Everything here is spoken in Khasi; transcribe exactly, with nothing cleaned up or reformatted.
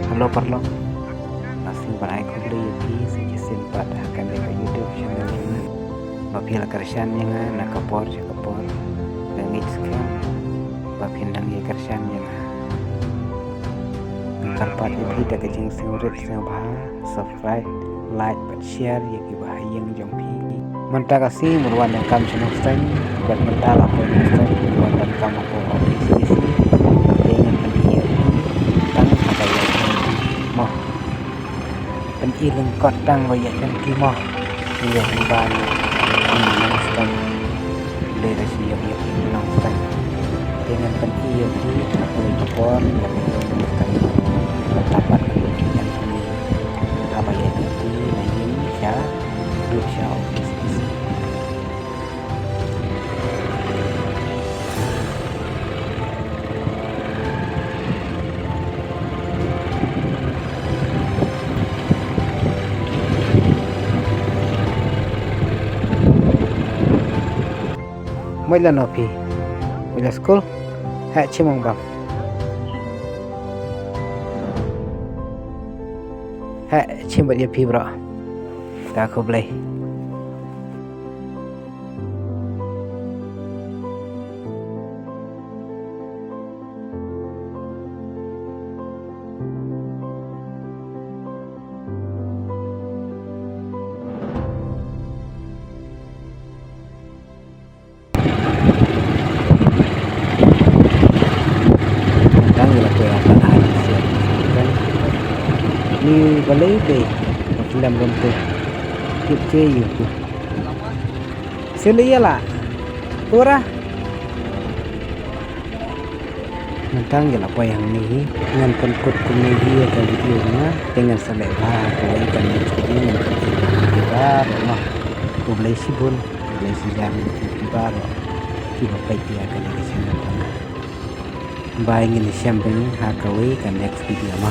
Hello paralok. Nga sngew ban ai khublei ïa phi sa shisien pat ha kane ka YouTube channel jong nga. Ba phi la kyrshan ïa nga na ka por sha ka por. Nga ngeit skhem ba phin nang ïa kyrshan ïa nga. Nga kyrpad ïa phi da ka jingsngewrit sngewbha subscribe, like bad share ïa ki bahaïing jong phi. Mynta ka sngi mut wan donkam sha Nongstoiñ bad mynta la poi Nongstoiñ, mut wan donkam hapoh office D C. Te ngan pyni ïa phi tang haba ïaid lynti mo. Pyni lyngkot tang ba ïaid lynti mo. Ïa phi ban ïa phi Nongstoiñ. Lei da shi ïa phi Nongstoiñ. Te ngan pyni ïa phi ha kawei ka por ïa phi Nongstoiñ. Mynta pat ngan pyni haba ïaid lynti na ïing sha duh sha office D C. Mut la noh phi? Mut la skul? Heh, shim ong bam. Heh, shim bad ïa phi bro. Ta khublei. Tang ïa la poi ha ka high school. Ni balei te ba ki lem rum te. Tip ce ïa u. Shu leh ïa la. Ura. Mynta ngi la poi hangne hi, ngan pynkut kumne hi ïa ka video jong nga, te ngan sa leh bha ha kawei ka next video ngan pynkut kumne hi baroh ma. Khublei shibun, khublei shihajar ïa phi baroh kiba peit ïa kane ka channel jong nga. Bye, ngin ïashem bynriew ha kawei ka next video ma.